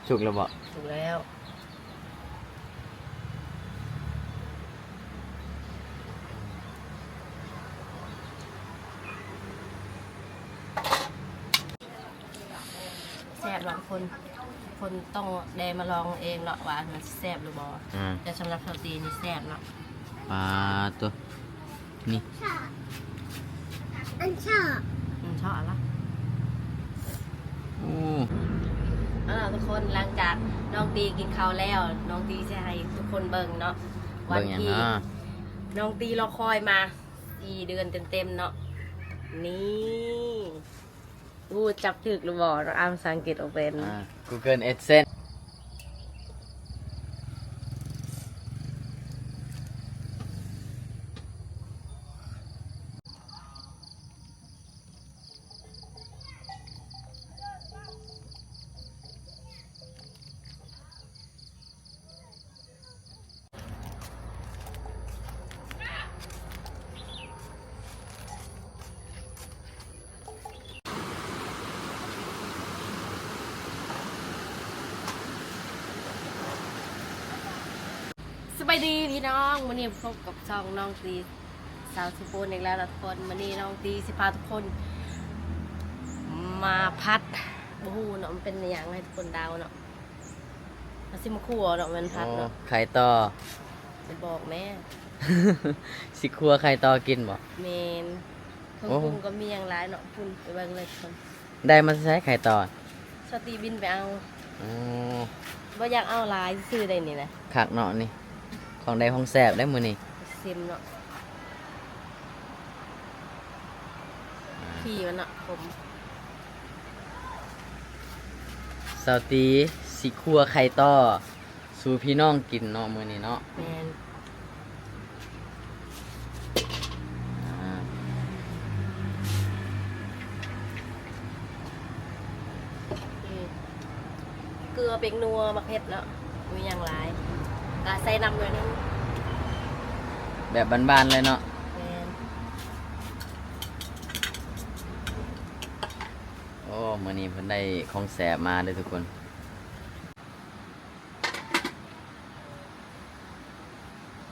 ສຸກແລ້ວບໍ່? ສຸກແລ້ວ. ແຊບເນາະ ຄົນ ຄົນຕ້ອງໄດ້ມາລອງເອງເນາະ ວ່າມັນຊິແຊບຫຼືບໍ່. ອືມ ແຕ່ສຳລັບສາວຕີນີ້ແຊບເນາະ. ປາໂຕ ນີ້ ອັນຊອ ອັນຊອລະ. ໂອ້ ເອົາລະທຸກຄົນ ຫຼັງຈາກນ້ອງຕີກິນເຂົ້າແລ້ວ ນ້ອງຕີຊິໃຫ້ທຸກຄົນເບິ່ງເນາະ ວັນທີ່ນ້ອງຕີລໍຄອຍມາ ສີ່ເດືອນເຕັມໆເນາະ. ນີ້ ຮູ້ຈັກຖືກຫຼືບໍ່ເນາະ ອ່ານພາສາອັງກິດບໍ່ເປັນ. ອ່າ Google AdSense. ສະບາຍດີພີ່ນ້ອງ ມື້ນີ້ພົບກັບຊ່ອງນ້ອງຕີ ສາວສຸໂພນອີກແລ້ວເນາະທຸກຄົນ. ມື້ນີ້ນ້ອງຕີຊິພາທຸກຄົນມາຜັດ ບໍ່ຮູ້ເນາະ ມັນເປັນອີ່ຫຍັງ ໃຫ້ທຸກຄົນເດົາເນາະ. ເຮົາຊິມາຂົ້ວເນາະ ແມ່ນຜັດເນາະ. ໂອ້ ໄຂ່ຕໍ່ ຢ່າບອກແມ່. ຊິຂົ້ວໄຂ່ຕໍ່ກິນບໍ່? ແມ່ນ. ເຄື່ອງປຸງກໍມີຫຍັງຫຼາຍເນາະ ພຸ້ນ ໄປເບິ່ງເລີຍທຸກຄົນ. ໄດ້ມາແຕ່ໃສໄຂ່ຕໍ່? ສາວຕີບິນໄປເອົາ. ອໍ ບໍ່ຢາກເອົາຫຼາຍ ຊື້ໄດ້ນີ້ນະ. ຄັກເນາະນີ້ ຂອງໄດ້ຂອງແຊບເດ້ມື້ນີ້. ຊິມເນາະ ອ່າ ຂີ້ມັນເນາະ ຂົມ. ສາວຕີຊິຂົ້ວໄຂ່ຕໍ່ສູ່ພີ່ນ້ອງກິນເນາະ ມື້ນີ້ເນາະ. ແມ່ນ. ອ່າ ເກືອ ແປ້ງນົວ ໝາກເຜັດເນາະ ບໍ່ມີຫຍັງຫຼາຍ ກະໃສ່ນ້ຳໜ້ອຍໜຶ່ງ ແບບບ້ານໆເລີຍເນາະ. ແມ່ນ. ໂອ້ ມື້ນີ້ເພິ່ນໄດ້ຂອງແຊບມາເດີທຸກຄົນ.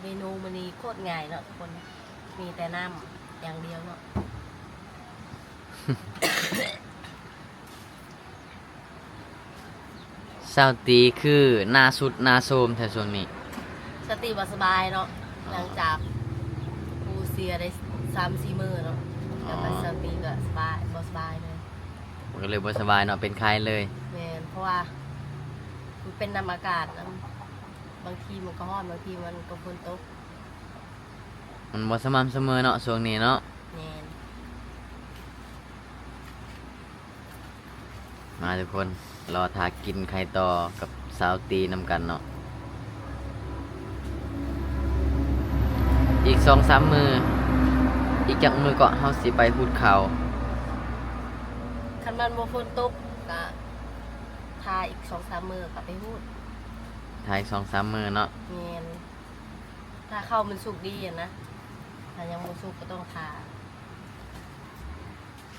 ເມນູມື້ນີ້ໂຄດງ່າຍເນາະທຸກຄົນ ມີແຕ່ນ້ຳຢ່າງດຽວເນາະ. ສາວຕີຄືໜ້າຊຸດໜ້າໂຊມແທ້ຊ່ວງນີ້? ສາວຕີບໍ່ສະບາຍເນາະ ອໍ ຫຼັງຈາກປູ່ເສຍໄດ້ສາມສີ່ມື້ເນາະ ອໍ ແລ້ວກໍສາວຕີກໍສະບາຍ ບໍ່ສະບາຍເລີຍ. ມັນກໍເລີຍບໍ່ສະບາຍເນາະ ເປັນໄຂ້ເລີຍ. ແມ່ນ ເພາະວ່າມັນເປັນນຳອາກາດນຳ ບາງທີມັນກໍຮ້ອນ ບາງທີມັນກໍຝົນຕົກ ມັນບໍ່ສະໝ່ຳສະເໝີເນາະ ຊ່ວງນີ້ເນາະ. ແມ່ນ. ມາທຸກຄົນ ລໍຖ້າກິນໄຂ່ຕໍ່ກັບສາວຕີນຳກັນເນາະ. ອີກສອງສາມມື້ ອີກຈັກມື້ເກາະ ເຮົາຊິໄປຫູດເຂົ້າ? ຄັນມັນບໍ່ຝົນຕົກກະຖ້າອີກສອງສາມມື້ກະໄປຫູດ. ຖ້າອີກສອງສາມມື້ເນາະ. ແມ່ນ. ຖ້າເຂົ້າມັນສຸກດີຫັ້ນນະ ຖ້າຍັງບໍ່ສຸກກໍຕ້ອງຖ້າ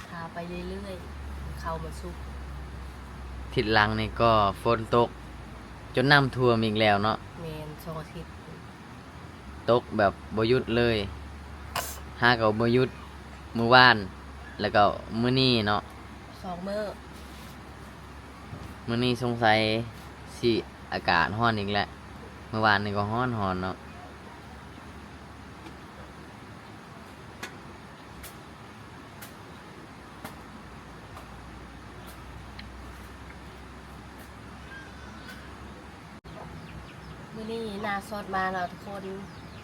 ຖ້າໄປເລື້ອຍໆ ເຂົ້າມັນສຸກ. ທິດຫຼັງນີ້ກໍຝົນຕົກຈົນນ້ຳຖ້ວມອີກແລ້ວເນາະ. ແມ່ນ ສອງອາທິດ ຕົກແບບບໍ່ຢຸດເລີຍ ຫາກໍບໍ່ຢຸດ ມື້ວານ ແລ້ວກໍມື້ນີ້ເນາະ ສອງມື້. ມື້ນີ້ສົງໄສຊິອາກາດຮ້ອນອີກແລ້ວ ມື້ວານນີ້ກໍຮ້ອນໆເນາະ. ມື້ນີ້ໜ້າສົດມາເນາະທຸກຄົນ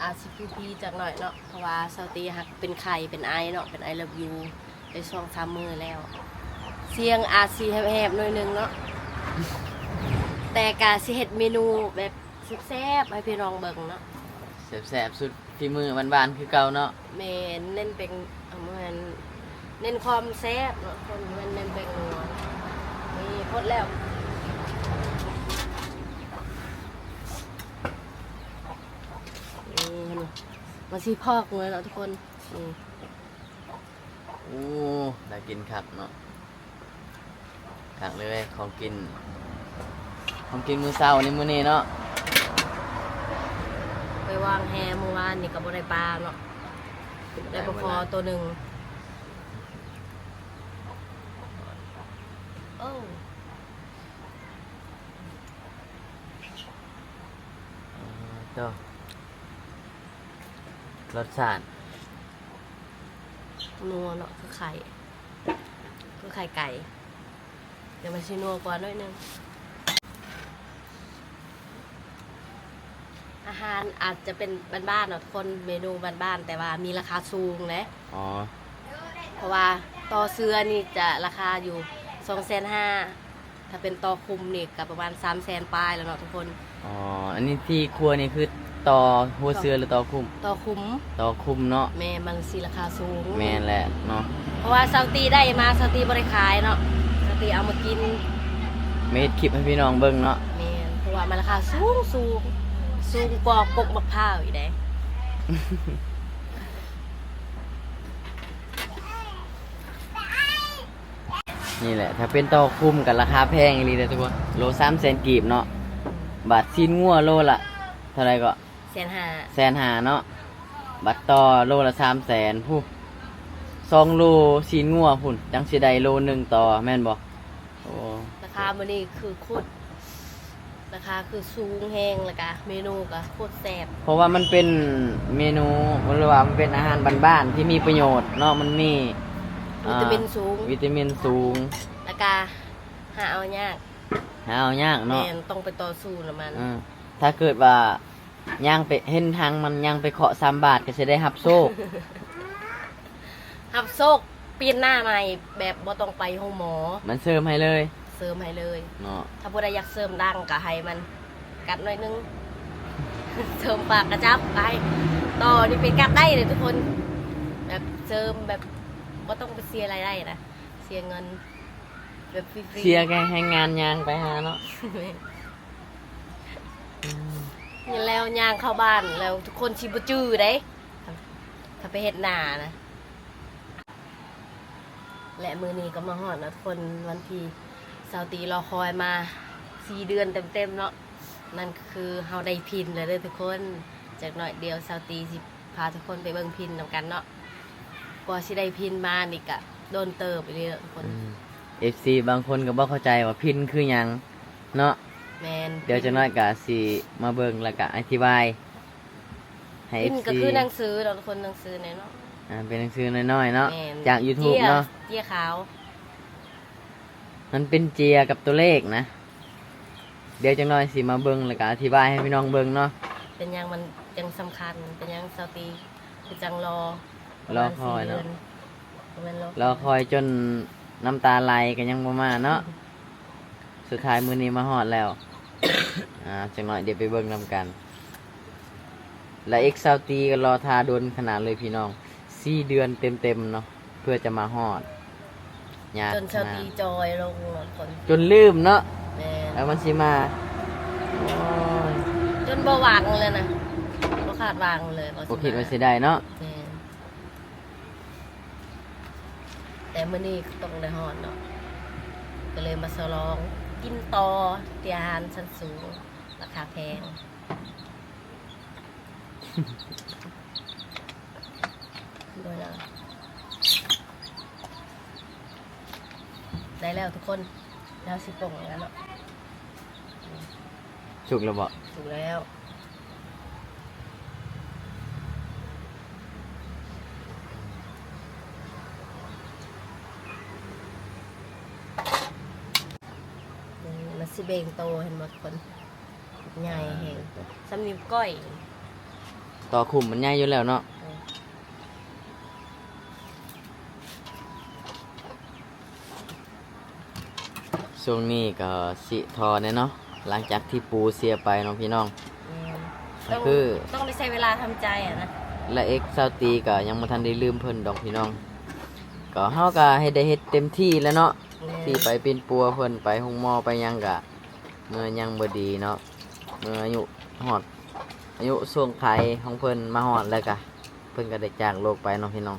ອາດຊິຜູ້ພີຈັກໜ້ອຍເນາະ ເພາະວ່າສາວຕີຮັກເປັນໄຂ້ເປັນໄອເນາະ ເປັນໄອເລີບຢູໄດ້ສອງສາມມື້ແລ້ວ. ສຽງອາດຊິແຫບໆໜ້ອຍໜຶ່ງເນາະ ແຕ່ກະຊິເຮັດເມນູແບບແຊບໆໃຫ້ພີ່ນ້ອງເບິ່ງເນາະ ແຊບໆສຸດ ຝີມືບ້ານໆຄືເກົ່າເນາະ. ແມ່ນ ເນັ້ນເປັນ ເອີ ບໍ່ແມ່ນ ເນັ້ນຄວາມແຊບເນາະ ຄົນແມ່ນເນັ້ນແປ້ງນົວ. ນີ້ ໝົດແລ້ວ ນີ້ ເຫັນບໍ່ ມັນຊິພອກເລີຍເນາະທຸກຄົນ. ນີ້ ໂອ້ ໜ້າກິນຄັກເນາະ. ຄັກເລີຍ ຂອງກິນ ຂອງກິນມື້ເຊົ້າໃນມື້ນີ້ເນາະ ໄປວາງແຫມື້ວານນີ້ກໍບໍ່ໄດ້ປາເນາະ ໄດ້ປາຄໍໂຕໜຶ່ງ. ໂອ້ ເອີ ໂຕ ລົດຊາດ ນົວເນາະ ຄືໄຂ່ ຄືໄຂ່ໄກ່ ແຕ່ມັນຊິນົວກວ່າໜ້ອຍໜຶ່ງ. ອາຫານອາດຈະເປັນບ້ານໆເນາະທຸກຄົນ ເມນູບ້ານໆ ແຕ່ວ່າມີລາຄາສູງເດ້. ອໍ ເພາະວ່າຕໍ່ເສືອນີ້ຈະລາຄາຢູ່ສອງແສນຫ້າ ຖ້າເປັນຕໍ່ຄຸມນີ້ກໍປະມານສາມແສນປາຍແລ້ວເນາະທຸກຄົນ. ອໍ ອັນນີ້ທີ່ຄົວນີ້ຄືຕໍ່ຫົວເສືອຫຼືຕໍ່ຄຸມ? ຕໍ່ຄຸມ ຕໍ່ຄຸມເນາະ. ແມ່ນ ມັນຊິລາຄາສູງ. ແມ່ນແຫຼະເນາະ ເພາະວ່າຊາວຕີໄດ້ມາ ຊາວຕີບໍ່ໄດ້ຂາຍເນາະ ຊາວຕີເອົາມາກິນ ມາເຮັດຄລິບໃຫ້ພີ່ນ້ອງເບິ່ງເນາະ. ແມ່ນ ເພາະວ່າມັນລາຄາສູງໆ ສູງກວ່າກົກໝາກພ້າວອີກເດ້. ນີ້ແຫຼະ ຖ້າເປັນຕໍ່ຄຸມກໍລາຄາແພງອີ່ຫຼີເດ້ທຸກຄົນ ໂລສາມແສນກີບເນາະ. ບາດຊີ້ນງົວໂລລະເທົ່າໃດເກາະ? ແສນຫ້າ ແສນຫ້າເນາະ. ບາດຕໍ່ໂລລະສາມແສນ ພຸ້ນ ສອງໂລຊີ້ນງົວພຸ້ນ ຈັ່ງຊິໄດ້ໂລໜຶ່ງຕໍ່ ແມ່ນບໍ່? ໂອ້ ລາຄາມື້ນີ້ຄືໂຄດ ລາຄາຄືສູງແຮງ ແລ້ວກະເມນູກະໂຄດແຊບ ເພາະວ່າມັນເປັນເມນູ ຫຼືວ່າມັນເປັນອາຫານບ້ານໆທີ່ມີປະໂຫຍດເນາະ ມັນມີ ອ່າ ວິຕາມິນສູງ ວິຕາມິນສູງ ແລ້ວກະຫາເອົາຍາກ ຫາເອົາຍາກເນາະ. ແມ່ນ ຕ້ອງໄປຕໍ່ສູ້ນຳມັນ. ເອີ ຖ້າເກີດວ່າຍ່າງໄປເຫັນຮັງມັນ ຍ່າງໄປເຄາະສາມບາດກໍຊິໄດ້ຮັບໂຊກ ຮັບໂຊກ ປ່ຽນໜ້າໃໝ່ ແບບບໍ່ຕ້ອງໄປໂຮງໝໍ ມັນເສີມໃຫ້ເລີຍ ເສີມໃຫ້ເລີຍເນາະ. ຖ້າຜູ້ໃດຢາກເສີມດັງກໍໃຫ້ມັນກັດໜ້ອຍໜຶ່ງ ເສີມປາກກະຈັບ ກໍໃຫ້ຕໍ່ນີ້ໄປກັດໄດ້ເດ້ທຸກຄົນ ແບບເສີມແບບບໍ່ຕ້ອງໄປເສຍລາຍໄດ້ນະ ເສຍເງິນແບບຟຣີໆ ເສຍແຄ່ແຮງງານຍ່າງໄປຫາເນາະ. ແມ່ນ ອືມ ນີ້ແລ້ວຍ່າງເຂົ້າບ້ານແລ້ວ ທຸກຄົນຊິບໍ່ຈື່ເດ້ ຖ້າໄປເຮັດໜ້ານະ. ແລະ ມື້ນີ້ກໍມາຮອດແລ້ວທຸກຄົນ ວັນທີ່ຊາວຕີລໍຄອຍມາສີ່ເດືອນເຕັມໆເນາະ ນັ້ນກໍຄືເຮົາໄດ້ພິນແລ້ວເດີທຸກຄົນ. ຈັກໜ້ອຍດຽວຊາວຕີຊິພາທຸກຄົນໄປເບິ່ງພິນນຳກັນເນາະ. ກວ່າຊິໄດ້ພິນມານີ້ກະໂດນເຕີບອີ່ຫຼີເນາະທຸກຄົນ. ອືມ ເອັຟຊີບາງຄົນກໍບໍ່ເຂົ້າໃຈວ່າພິນຄືຫຍັງເນາະ. ແມ່ນ ດຽວຈັກໜ້ອຍກະຊິມາເບິ່ງ ແລ້ວກະອະທິບາຍ ໃຫ້ ເອັຟຊີ ກໍຄືໜັງສືເນາະທຸກຄົນ ໜັງສືນ້ອຍໆ ອ່າ ເປັນໜັງສືນ້ອຍໆເນາະ ແມ່ນ ຈາກຢູທູບເນາະ ເຈ້ຍຂາວ ມັນເປັນເຈ້ຍກັບຕົວເລກນະ. ດຽວຈັກໜ້ອຍຊິມາເບິ່ງ ແລ້ວກະອະທິບາຍໃຫ້ພີ່ນ້ອງເບິ່ງເນາະ ເປັນຫຍັງມັນຈັ່ງສຳຄັນ ເປັນຫຍັງຊາວຕີຄືຈັ່ງລໍ ລໍຄອຍເນາະ ປະມານສີ່ເດືອນ ບໍ່ແມ່ນລໍຄອຍ ລໍຄອຍຈົນນ້ຳຕາໄຫຼກໍຍັງບໍ່ມາເນາະ. ສຸດທ້າຍມື້ນີ້ມາຮອດແລ້ວ ອ່າ ຈັກໜ້ອຍດຽວໄປເບິ່ງນຳກັນ. ແລະ ເອັກຊາວຕີກໍລໍຖ້າດົນຂະໜາດເລີຍພີ່ນ້ອງ ສີ່ເດືອນເຕັມໆເນາະ ເພື່ອຈະມາຮອດ ຍາກຂະໜາດ ຈົນຊາວຕີຈ່ອຍລົງ ຈົນລືມເນາະ ແມ່ນ ແລ້ວມັນຊິມາ ໂອ້ຍ ຈົນບໍ່ຫວັງເລີຍນະ ບໍ່ຄາດຫວັງເລີຍ ບໍ່ຄິດວ່າຊິໄດ້ເນາະ ແມ່ນ. ແຕ່ມື້ນີ້ກໍຕ້ອງໄດ້ຮອດເນາະ ກໍເລີຍມາສະຫຼອງກິນຕໍ່ທີ່ອາຫານຊັ້ນສູງ ລາຄາແພງ ໂດຍລະ ໄດ້ແລ້ວທຸກຄົນ ແລ້ວຊິປົງແລ້ວເນາະ. ສຸກແລ້ວບໍ່? ສຸກແລ້ວ ນີ້ມັນຊິເບັ່ງໂຕ ເຫັນບໍ່ທຸກຄົນ? ໃຫຍ່ແຮງ ອ່າ ສ່ຳນິ້ວກ້ອຍ ຕໍ່ຂຸມມັນໃຫຍ່ຢູ່ແລ້ວເນາະ ເອີ. ຊ່ວງນີ້ກໍຊິທໍແດ່ເນາະ ຫຼັງຈາກທີ່ປູເສຍໄປເນາະພີ່ນ້ອງ ແມ່ນ ກໍຄືຕ້ອງ ຕ້ອງໄດ້ໃຊ້ເວລາທຳໃຈອະນະ ແລະ ເອັກຊາວຕີກໍຍັງບໍ່ທັນໄດ້ລືມເພິ່ນດອກພີ່ນ້ອງ ກໍເຮົາກໍເຮັດ ໄດ້ເຮັດເຕັມທີ່ແລ້ວເນາະ ແມ່ນ ທີ່ໄປປິ່ນປົວເພິ່ນ ໄປໂຮງໝໍໄປຫຍັງກະ ເມື່ອຍັງບໍ່ດີເນາະ ເມື່ອອາຍຸຮອດ ອາຍຸຊ່ວງໄຂຂອງເພິ່ນມາຮອດແລ້ວກະ ເພິ່ນກໍໄດ້ຈາກໂລກໄປເນາະພີ່ນ້ອງ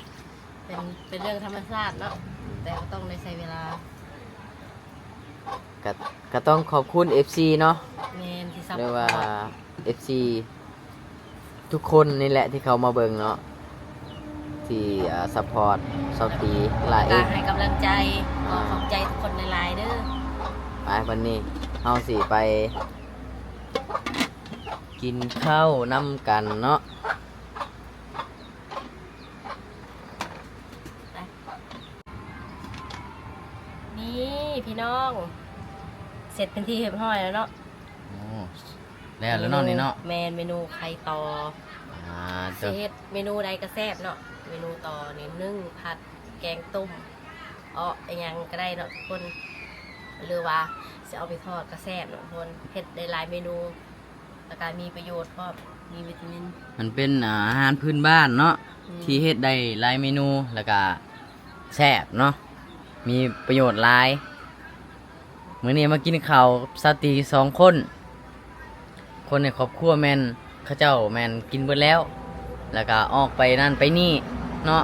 ເປັນ ເປັນເລື່ອງທຳມະຊາດເນາະ ແຕ່ກໍຕ້ອງໄດ້ໃຊ້ເວລາ ກະ ກໍຕ້ອງຂອບຄຸນເອັຟຊີເນາະ ແມ່ນ ທີ່ຊັບພອດ ຫຼືວ່າເອັຟຊີທຸກຄົນນີ້ແຫຼະທີ່ເຂົ້າມາເບິ່ງເນາະ ທີ່ ອ່າ ຊັບພອດຊາວຕີ ລາເອັກ ໃຫ້ກຳລັງໃຈ ຂໍຂອບໃຈທຸກຄົນຫຼາຍໆເດີ. ໄປ ບັດນີ້ເຮົາຊິໄປກິນເຂົ້ານຳກັນເນາະ. ນີ້ພີ່ນ້ອງ ເສັດເປັນທີ່ຮຽບຮ້ອຍແລ້ວເນາະ. ໂອ້ ແລ້ວແລ້ວເນາະນີ້ເນາະ. ແມ່ນ ເມນູໄຂ່ຕໍ່ ອ່າ ຊິເຮັດເມນູໃດກໍແຊບເນາະ. ເມນູຕໍ່ນີ້ ໜຶ້ງ ຜັດ ແກງຕົ້ມ ເອາະ ອີ່ຫຍັງກໍໄດ້ເນາະທຸກຄົນ ຫຼືວ່າຊິເອົາໄປທອດກໍແຊບເນາະທຸກຄົນ. ເຮັດໄດ້ຫຼາຍເມນູ ແລ້ວກໍມີປະໂຫຍດພ້ອມ ມີວິຕາມິນ. ມັນເປັນ ອ່າ ອາຫານພື້ນບ້ານເນາະ ອືມ ທີ່ເຮັດໄດ້ຫຼາຍເມນູ ແລ້ວກໍແຊບເນາະ ມີປະໂຫຍດຫຼາຍ. ມື້ນີ້ມາກິນເຂົ້າສາວຕີສອງຄົນ ຄົນໃນຄອບຄົວແມ່ນ ເຂົາເຈົ້າແມ່ນກິນເບິດແລ້ວ ແລ້ວກໍອອກໄປນັ້ນໄປນີ້ເນາະ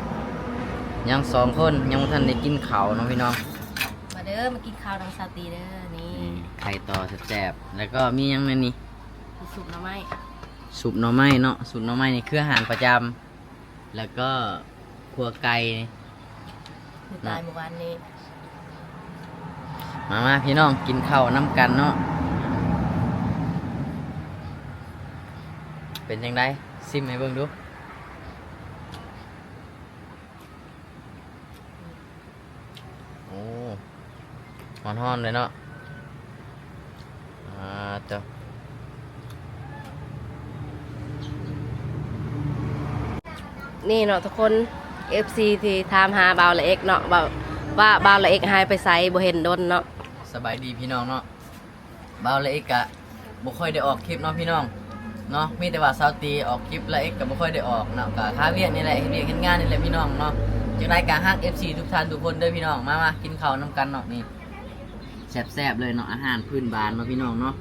ຍັງສອງຄົນຍັງບໍ່ທັນໄດ້ກິນເຂົ້າເນາະພີ່ນ້ອງ. ມາເດີ ມາກິນເຂົ້ານຳສາວຕີເດີ. ນີ້ ນີ້ໄຂ່ຕໍ່ແຊບໆ ແລ້ວກໍມີຫຍັງແນ່ນີ້? ມີຊຸບໜໍ່ໄມ້ ຊຸບໜໍ່ໄມ້ເນາະ. ຊຸບໜໍ່ໄມ້ນີ້ຄືອາຫານປະຈຳ ແລ້ວກໍຂົ້ວໄກ່ ມື້ຕາຍມື້ວານນີ້. ມາໆ ພີ່ນ້ອງ ກິນເຂົ້ານຳກັນເນາະ. ເປັນຈັ່ງໃດ? ຊິມໃຫ້ເບິ່ງດູ. ໂອ້ ຮ້ອນໆເລີຍເນາະ. ອ່າ ໂຕ ນີ້ເນາະທຸກຄົນ ເອັຟຊີທີ່ຖາມຫາບ່າວລາເອັກເນາະ ວ່າ ວ່າບ່າວລາເອັກຫາຍໄປໃສ ບໍ່ເຫັນດົນເນາະ. ສະບາຍດີພີ່ນ້ອງເນາະ. ບ່າວລາເອັກກະບໍ່ຄ່ອຍໄດ້ອອກຄລິບເນາະພີ່ນ້ອງເນາະ ມີແຕ່ວ່າສາວຕີອອກຄລິບ ລາເອັກກະບໍ່ຄ່ອຍໄດ້ອອກເນາະ ກະຄາວຽກນີ້ແຫຼະ ເຮັດວຽກເຮັດງານນີ້ແຫຼະພີ່ນ້ອງເນາະ. ຈັ່ງໃດກະຮັກເອັຟຊີທຸກທ່ານທຸກຄົນເດີພີ່ນ້ອງ. ມາ ມາກິນເຂົ້ານຳກັນເນາະ. ນີ້ແຊບໆເລີຍເນາະ ອາຫານພື້ນບ້ານເນາະພີ່ນ້ອງເນາະ.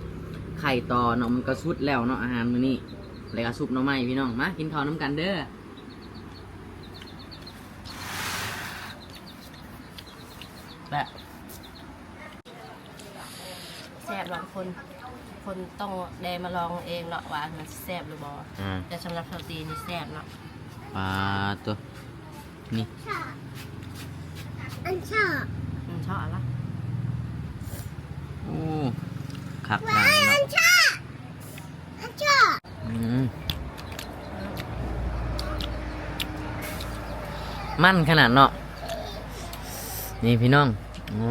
ໄຂ່ຕໍ່ເນາະ ມັນກະສຸດແລ້ວເນາະ ອາຫານມື້ນີ້ ແລ້ວກະຊຸບໜໍ່ໄມ້ພີ່ນ້ອງ. ມາກິນເຂົ້ານຳກັນເດີ. ແຊບ ແຊບເນາະ ຄົນ ຄົນຕ້ອງໄດ້ມາລອງເອງເນາະ ວ່າມັນຊິແຊບຫຼືບໍ່. ອືມ ແຕ່ສຳລັບສາວຕີນີ້ແຊບເນາະ. ປາໂຕ ນີ້ ອັນຊອ ອັນຊອລະ. ໂອ້ ຄັກຂະໜາດເນາະ. ອືມ ມັນຂະໜາດເນາະ ນີ້ພີ່ນ້ອງ. ໂອ້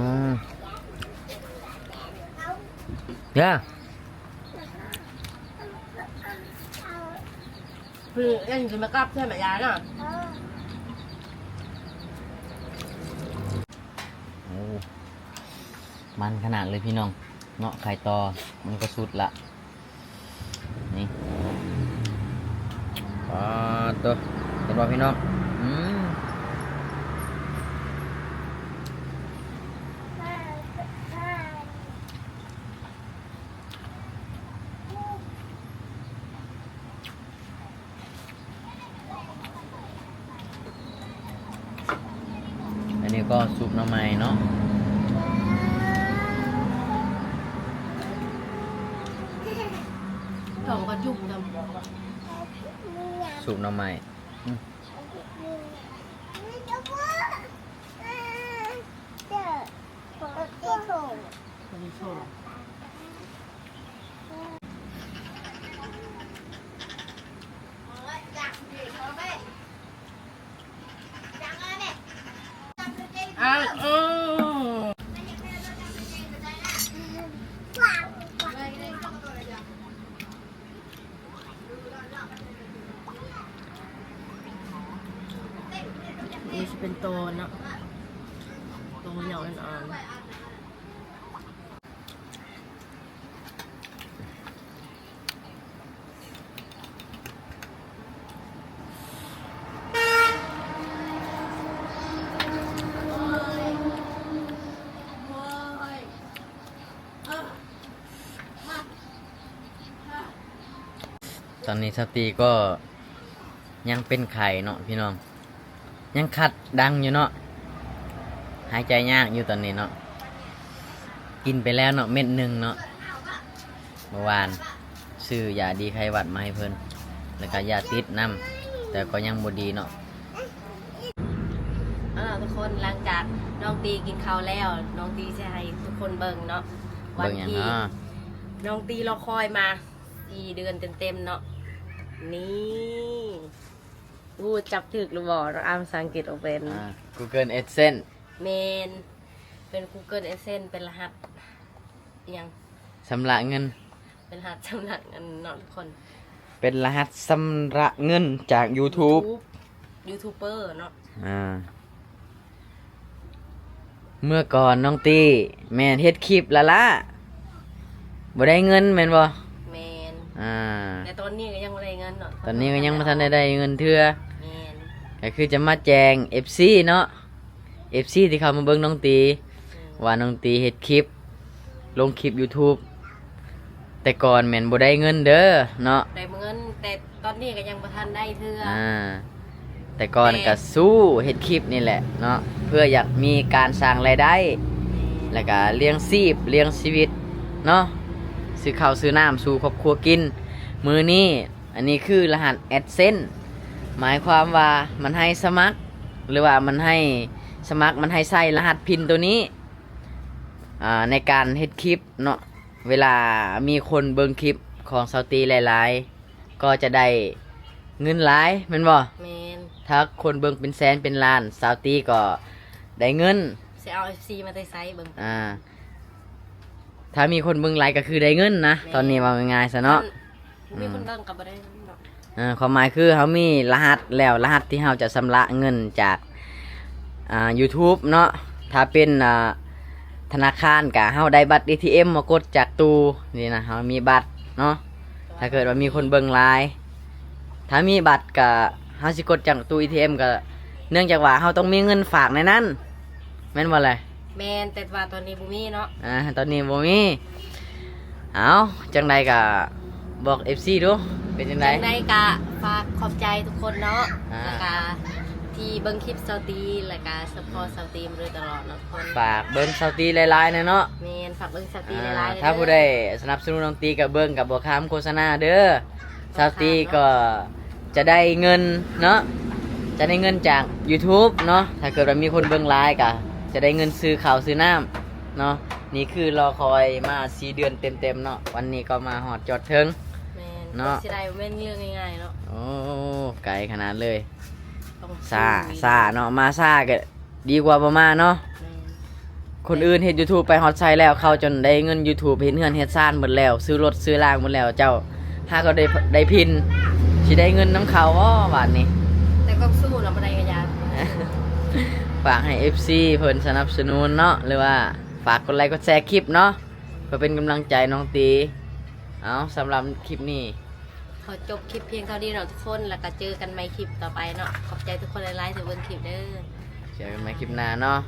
ເດີ ຄືເອັນຊິມາກັບໃສ່ມາຢາເນາະ. ໂອ້ ມັນຂະໜາດເລີຍພີ່ນ້ອງເນາະ. ໄຂ່ຕໍ່ມັນກໍສຸດລະ ນີ້ ປາໂຕ ເຫັນບໍ່ພີ່ນ້ອງ? ອືມ ອັນນີ້ກໍຊຸບໜໍ່ໄມ້ເນາະ ທ້ອງກໍຈຸກນຳ ຊຸບໜໍ່ໄມ້. ອືມ ນີ້ຊິເປັນໂຕເນາະ ໂຕຍາວອ່ອນໆ. ຕອນນີ້ສາວຕີກໍຍັງເປັນໄຂ້ເນາະພີ່ນ້ອງ ຍັງຄັດດັງຢູ່ເນາະ ຫາຍໃຈຍາກຢູ່ຕອນນີ້ເນາະ. ກິນໄປແລ້ວເນາະ ເມັດໜຶ່ງເນາະ ເມື່ອວານ ຊື້ຢາດີໄຂ້ຫວັດມາໃຫ້ເພິ່ນ ແລ້ວກໍຢາຕິດນຳ ແຕ່ກໍຍັງບໍ່ດີເນາະ. ເອົາລະທຸກຄົນ ຫຼັງຈາກນ້ອງຕີກິນເຂົ້າແລ້ວ ນ້ອງຕີຊິໃຫ້ທຸກຄົນເບິ່ງເນາະ ເບິ່ງຫຍັງເນາະ ວັນທີ່ນ້ອງຕີລໍຄອຍມາ ສີ່ເດືອນເຕັມໆເນາະ ນີ້ ຮູ້ຈັກຖືກຫຼືບໍ່ເນາະ ອ່ານພາສາອັງກິດບໍ່ເປັນ ອ່າ Google AdSense ແມ່ນ ເປັນ Google AdSense ເປັນລະຫັດ ອີ່ຫຍັງ ຊຳລະເງິນ ເປັນລະຫັດຊຳລະເງິນເນາະທຸກຄົນ ເປັນລະຫັດຊຳລະເງິນຈາກ YouTube YouTube YouTuber ເນາະ ອ່າ ເມື່ອກ່ອນນ້ອງຕີແມ່ນເຮັດຄລິບລ້າໆ ບໍ່ໄດ້ເງິນແມ່ນບໍ່? ແມ່ນ ອ່າ ແຕ່ຕອນນີ້ກໍຍັງບໍ່ໄດ້ເງິນເນາະ ຕອນນີ້ກໍຍັງບໍ່ທັນໄດ້ໄດ້ເງິນເທື່ອ ແມ່ນ ກໍຄືຈະມາແຈ້ງ ເອັຟຊີ ເນາະ ເອັຟຊີ ທີ່ເຂົ້າມາເບິ່ງນ້ອງຕີ ແມ່ນ ວ່ານ້ອງຕີເຮັດຄລິບ ລົງຄລິບ YouTube ແຕ່ກ່ອນແມ່ນບໍ່ໄດ້ເງິນເດີເນາະ ໄດ້ເງິນ ແຕ່ຕອນນີ້ກໍຍັງບໍ່ທັນໄດ້ເທື່ອ ອ່າ ແຕ່ກ່ອນ ແຕ່ ກໍສູ້ເຮັດຄລິບນີ້ແຫຼະເນາະ ເພື່ອຢາກມີການສ້າງລາຍໄດ້ ແມ່ນ ແລ້ວກໍລ້ຽງຊີບລ້ຽງຊີວິດເນາະ ຊື້ເຂົ້າຊື້ນ້ຳສູ່ຄອບຄົວກິນ ມື້ນີ້ ອັນນີ້ຄືລະຫັດ AdSense ໝາຍຄວາມວ່າມັນໃຫ້ສະໝັກ ຫຼືວ່າມັນໃຫ້ສະໝັກ ມັນໃຫ້ໃສ່ລະຫັດພິນໂຕນີ້ ອ່າ ໃນການເຮັດຄລິບເນາະ ເວລາມີຄົນເບິ່ງຄລິບຂອງສາວຕີຫຼາຍໆ ກໍຈະໄດ້ເງິນຫຼາຍແມ່ນບໍ່? ແມ່ນ ຖ້າຄົນເບິ່ງເປັນແສນເປັນລ້ານ ສາວຕີກໍໄດ້ເງິນ ຊິເອົາ ເອັຟຊີ ມາແຕ່ໃສເບິ່ງ ອ່າ ຖ້າມີຄົນເບິ່ງຫຼາຍກໍຄືໄດ້ເງິນນະ ແມ່ນ ຕອນນີ້ເວົ້າງ່າຍໆຊະເນາະ ຄັນບໍ່ມີຄົນເບິ່ງກໍບໍ່ໄດ້ເນາະ ເອີ ຄວາມໝາຍຄືເຮົາມີລະຫັດແລ້ວ ລະຫັດທີ່ເຮົາຈະຊຳລະເງິນຈາກ ອ່າ YouTube ເນາະ ຖ້າເປັນ ອ່າ ທະນາຄານກະເຮົາໄດ້ບັດ ເອທີເອັມ ມາກົດຈາກຕູ້ນີ້ນະ ເຮົາມີບັດເນາະ ຖ້າເກີດວ່າມີຄົນເບິ່ງຫຼາຍ ຖ້າມີບັດກະເຮົາຊິກົດຈາກຕູ້ ເອທີເອັມ ກະເນື່ອງຈາກວ່າເຮົາຕ້ອງມີເງິນຝາກໃນນັ້ນ ແມ່ນບໍ່ແຫຼະ? ແມ່ນ ແຕ່ວ່າຕອນນີ້ບໍ່ມີເນາະ ອ່າ ຕອນນີ້ບໍ່ມີ ເອົາ ຈັ່ງໃດກະບອກ ເອັຟຊີ ດູ ເປັນຈັ່ງໃດ? ຈັ່ງໃດກະຝາກຂອບໃຈທຸກຄົນເນາະ ອ່າ ແລ້ວກະທີ່ເບິ່ງຄລິບສາວຕີ ແລ້ວກະຊັບພອດສາວຕີມາໂດຍຕະຫຼອດເນາະ ທຸກຄົນ ຝາກເບິ່ງສາວຕີຫຼາຍໆແດ່ເນາະ ແມ່ນ ຝາກເບິ່ງສາວຕີຫຼາຍໆ ອ່າ ເດີ ຖ້າຜູ້ໃດສະໜັບສະໜູນນ້ອງຕີກໍເບິ່ງ ກໍບໍ່ຂ້າມໂຄສະນາເດີ ສາວຕີກໍຈະໄດ້ເງິນເນາະ ຈະໄດ້ເງິນຈາກ YouTube ເນາະ ຖ້າເກີດວ່າມີຄົນເບິ່ງຫຼາຍກໍຈະໄດ້ເງິນຊື້ເຂົ້າຊື້ນ້ຳເນາະ ນີ້ຄືລໍຄອຍມາສີ່ເດືອນເຕັມໆເນາະ ວັນນີ້ກໍມາຮອດຈອດເຖິງ ແມ່ນ ເນາະ ເສຍດາຍ ບໍ່ແມ່ນເລື່ອງງ່າຍໆເນາະ ໂອ້ ໄກຂະໜາດເລີຍ ຕ້ອງ ຊ້າ ຊ້າເນາະ ມາຊ້າກໍ ດີກວ່າບໍ່ມາເນາະ ແມ່ນ ຄົນອື່ນເຮັດ YouTube ໄປຮອດໃສແລ້ວ ເຂົາຈົນໄດ້ເງິນ YouTube ເຮັດເຮືອນເຮັດຊານໝົດແລ້ວ ຊື້ລົດຊື້ລາງໝົດແລ້ວ ເຈົ້າຫາກໍໄດ້ ໄດ້ພິນ ຊິໄດ້ເງິນນຳເຂົາບໍ່ບາດນີ້ ແຕ່ກໍສູ້ເນາະ ບໍ່ໄດ້ກໍຢ່າ ຝາກໃຫ້ ເອັຟຊີ ເພິ່ນສະໜັບສະໜູນເນາະ ຫຼືວ່າຝາກກົດໄລກົດແຊຄລິບເນາະ ເພື່ອເປັນກຳລັງໃຈນ້ອງຕີ ເອົາ ສຳລັບຄລິບນີ້ ຂໍຈົບຄລິບພຽງເທົ່ານີ້ເນາະທຸກຄົນ ແລ້ວກໍເຈີກັນໃໝ່ຄລິບຕໍ່ໄປເນາະ ຂອບໃຈທຸກຄົນຫຼາຍໆທີ່ເບິ່ງຄລິບເດີ ເຈີກັນໃໝ່ຄລິບໜ້າເນາະ